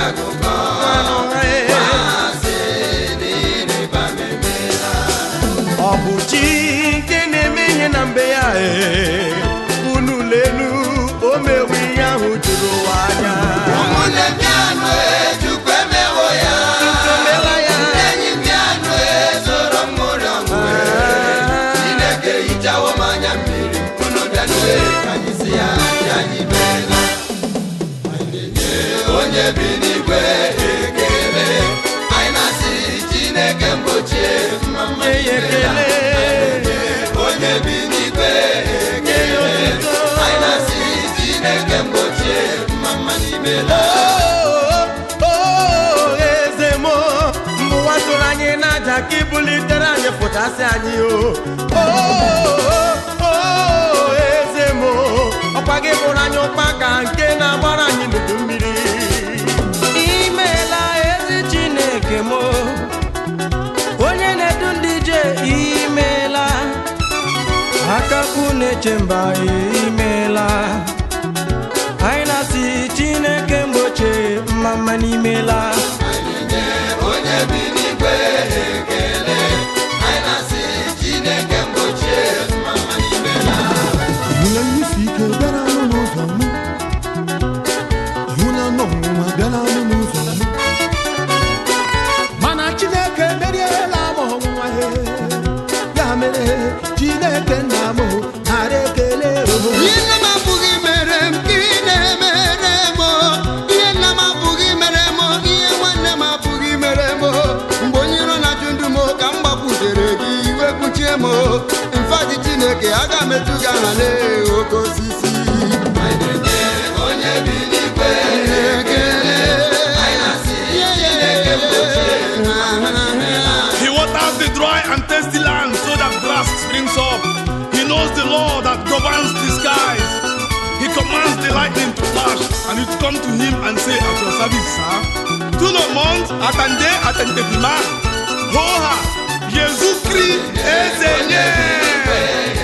akụkọ. Anụ ha, ee. Asị n'ịrịba ama emeela. Ọ bụ chi nke na-eme ihe na mgbe ya, ee. Unu lelu, o mewe ihe ahụ juru ụwa anya. Ụmụnne, bịanụ, Chukwu emewo ya. Chukwu emela ya. Enyi, bịanụ, soro m ṅụrị ọṅụ. Chineke hichawo m anya mmiri. Unu bịanụ, ka anyị si ya chi anyị meela. Anyị na-enye onye bi n'igwe ekele. Anyị na-asị Chineke mgbochie mma mma. Nye ya ekele. Onye bi n'igwe ekele. Anyị na-asị Chineke mgbochie mma mma n'imela. O eze m, mgbe ụwa tụrụ anyị n'aja ka ibulitere anyị, fụchasị anyị. O o eze m, ọkwa gị bụrụ anyị ụkpa ka nke na-agbara anyị n'udu mmiri. Imeela, ezi Chineke m, onye na-edu ndị ije. Imeela, akakwu na-eche mba. Imeela. Anyị na-asị Chineke mgbochie mma mma n'imela. Anyị na-enye onye bi n'igwe ekele. Anyị na-asị Chineke mgbochie mma mma n'imela. Ịhụla ihe isi ike bịara nụ n'ụzọ m. Ịhụla n'ọnwụnwa bịara nụ n'ụzọ m. Mana Chineke emeriela m ọnwụnwa he. Ya mere, Chineke nna m, nara ekele o. Ihe nna m abụghị mere m ka ị na-emere m. Ihe nna m abụghị mere m, ihe nwanne m abụghị mere m. Mgbe onye iro na-achụ ndụ m ka m gbakwutere gị, iwe kpuchie m. Mfadị Chineke, aga m etu gị aha n'oke osisi. Onye bi n'igwe ekele. Anyị na-asị Chineke mgbochie. He waters the dry and thirsty land so that grass springs up. He knows the law that governs the skies. He commands the lightning to flash, and it come to him and say, "At your service, sir." Tout le monde, attendez, attentivement. Hoha, Jésus-Christ est Seigneur.